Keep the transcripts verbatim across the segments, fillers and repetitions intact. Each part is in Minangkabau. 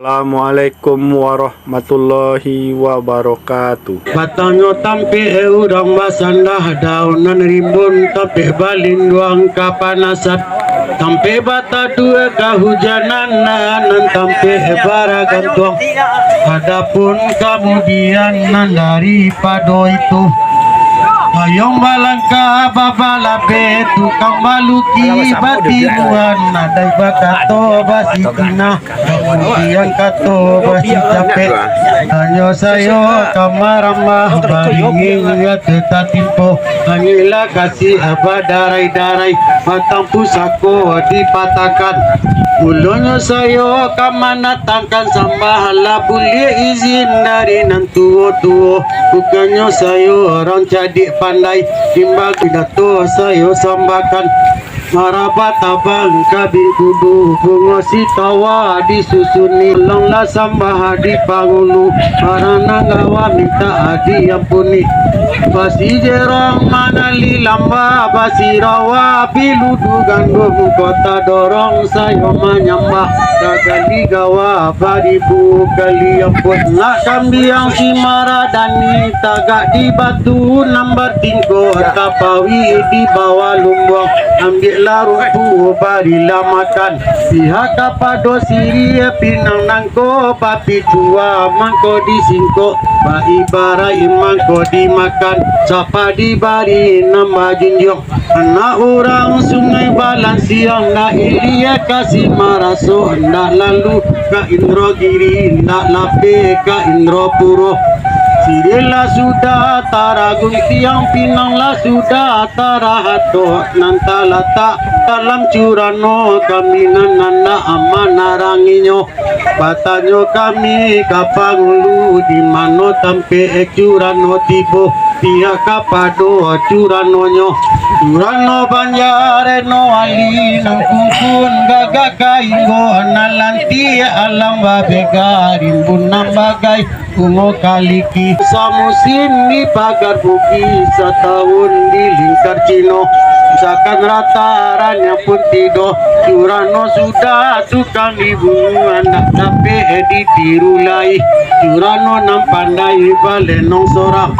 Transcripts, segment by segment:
Assalamualaikum warahmatullahi wabarakatuh. Batanyo tampek urang basandah, daunan rimbun tampek balinduang kapanasan, tampek batadua kahujanan, nan tampek baragantuang. Adapun kamudian nan daripado itu, payuang balangkah babalabeh, tukang baluki batiruan, adaik bakato basitinah. Kamudian kato basi capek, tanyo sayo ka maramah, baringin rato tatimpo, angin lah kasih badarai-darai, batang pusako dipatahkan. Mulonyo sayo ka mandatangkan sambah, lah buliah izin dari nan tuo-tuo, bukannyo sayo urang cadiak pandai, timbang pidato sayo sambahkan. Maraba tabang kabing kudu, bungo sitawa disusuni, longlah sambah di pangulu, barang nan gawa mintak diampuni. Basi jerong manali lamba, basi rawa biludu gandum, kota dorong sayo manyambah, sagali gawa baribu kali ampun. Nak kambiang si Maradani, tagak di batu nan batingko, tapawi di bawah lumbuang, ambiaklah rumpu barilah makan. Pihak kapado siriah pinang nangko, bapitua mangko disingkok, baibaraik mangko dimakan, sapa dibari nan bajunjuang. Anak urang Sungai Balansiang, ndak ilia ka Simarasok, ndak lalu ka Indrogiri, ndak lapeh ka Indropuro. Siriah lah sudah taraguntiang, pinang lah sudah tarahatok, nan talatak dalam curano kami nan andak manaranginyo. Batanyo kami ka pangulu, di mano tampek curano tibo, pihak kapado curanonyo. Curano Banjareno Ali, nan kungkun gagah kainggo, nan lantiak alam babega, rimbun nan bagai bungo kaliki. Samusim di Pagar Bukik, satahun di Lingkar Cino, misalkan rata raniang pun tido, curano sudah tukang dibunyo, andak dapek ditiru lai. Curano nan pandai balenong sorang.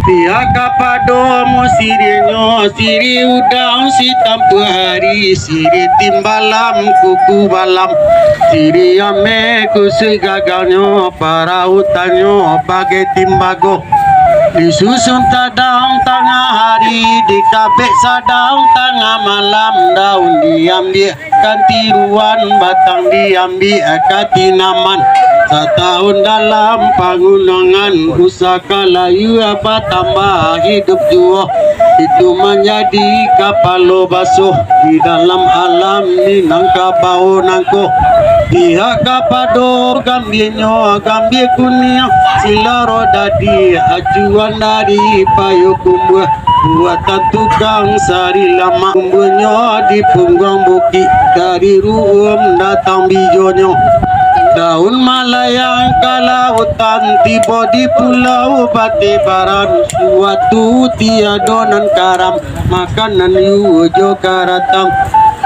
Pihak kapado musirihnyo, siriah udang si tampuah ari, siriah timbalam kuku balam, siriah ameh kusik gagangnyo, parautannyo bagai timbago. Disusun tadang tangah ari, dikabek sadang tangah malam, daun diambiak ka tiruan, batang diambiak ka tanaman. Satahun dalam pangunangan, usah ka layua batambah hidup juo. Itu manjadi kapalo baso di dalam alam Minangkabau nangko. Pihak kapado gambianyo, gambia kuniang, silaro dadi acuan dari Payokumbuah. Buatan tukang sari lamak, umbuahnyo di pungguang bukik, dari Ruhum datang bijonyo. Daun malayang ka lautan, tibo di Pulau Batebaran, suatu tiado nan karam, makanan yu jo karatang.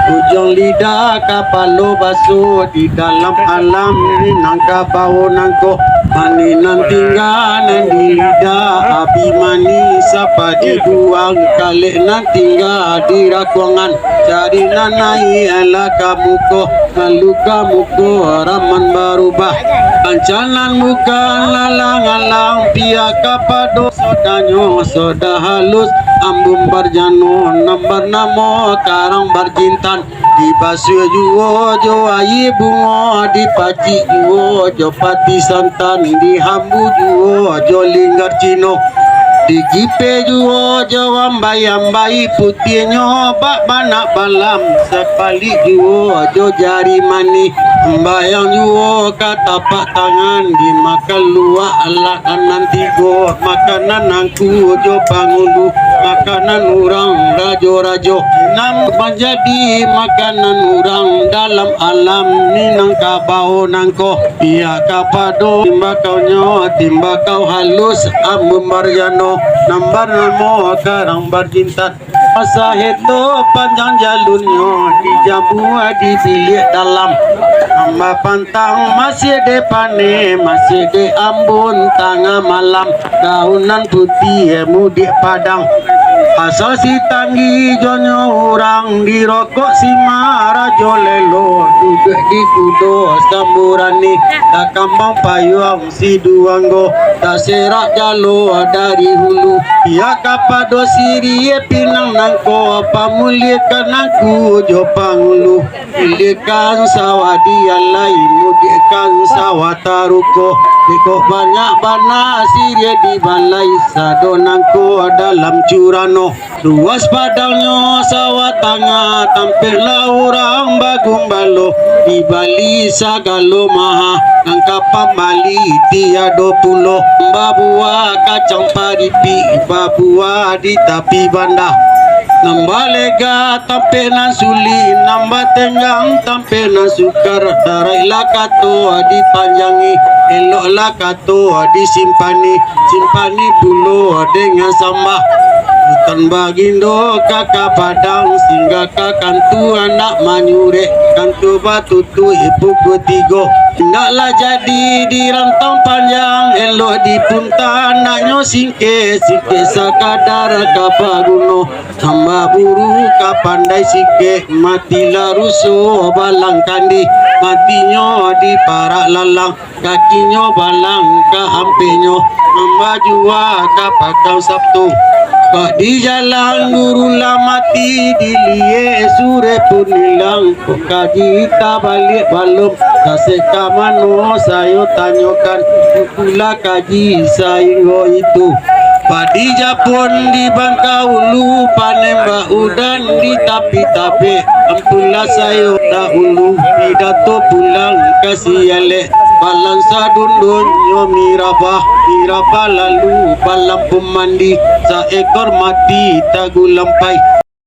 Ujuang lidah kapalo baso di dalam alam Minangkabau nangko. Manih nan tingga nan di lidah, abih manih sapa dibuang, kalek nan tingga di rakuangan, cari nan naiak lah ka muko, lalu ka muko raman barubah. Ancanan bukan alang-alang, pihak kapado sodanyo, soda halus Ambun Barjano, nan banamo Karang Barjintan. Dibasuah juo jo aia bungo, dipacik juo jo pati santan, dihambu juo jo linggar Cino, dikipe juo jo ambai-ambai putiahnyo bak banak balam, sapalik juo jo jari manih, ambayang juo ka tapak tangan, dimakan luak alah nan tigo, makanan angku jo pangulu, makanan urang rajo-rajo, nan manjadi makanan urang dalam alam Minangkabau nangko. Pihak kapado timbakaunyo, timbakau halus Ambun Barjano, nan banamo Karang Barjintan. Masa heto panjang jalunnyo, dijamua di biliak dalam. Mamba pantang masih dek paneh, masih dek ambun tangah malam. Daun nan putiah mudiak padang. Asal si Tanggi jonyo urang, dirokok si Marajo lelo, duduak di kudo samburani, takambang payuang si duanggo, taserak jalo dari hulu. Pihak kapado siriah pinang nangko, pamuliakan angku jo pangulu. Mudiakkan sawah dialai, mudiakkan sawah taruko. Dek kok banyak bana siriah di balai, sado nangko dalam curano. Luas padangnyo sawah tangah, tampek lah urang bagumbalo. Dibali sagalo maha, nan ka pambali tiado pulo. Babuah kacang paripik, babuah di tapi banda. Nan balega tampek nan sulik, nan batenggang tampek nan sukar. Daraiklah kato dipanjangi, eloklah kato disimpani, simpani pulo dengan sambah. Hutan bagindo ka ka padang, singgah ka kantu anak manyurek, kantu batutuik pukua tigo. Indaklah jadi dirantang panjang, elok dipunta anaknyo singkek, singkek sakadar ka paguno. Hamba buru ka pandai singkek, matilah ruso balang kandi, matinyo di parak lalang. Kakinyo balang ka ampehnyo, mamba jua ka padang Sabtu. Kok di jalan guru lah mati, diliek surek pun ilang. Kok kaji tabaliak balum, tasek ka mano sayo tanyokan. Itulah kaji sainggo itu. Padi japun di Bangka Ulu, panembak udan di tapi tabek. Ampunlah sayo dahulu, pidato pulang ka si alek. Balang sadundunyo mirabah, mirabah lalu balang pun mandi. Saekor mati tagulampai,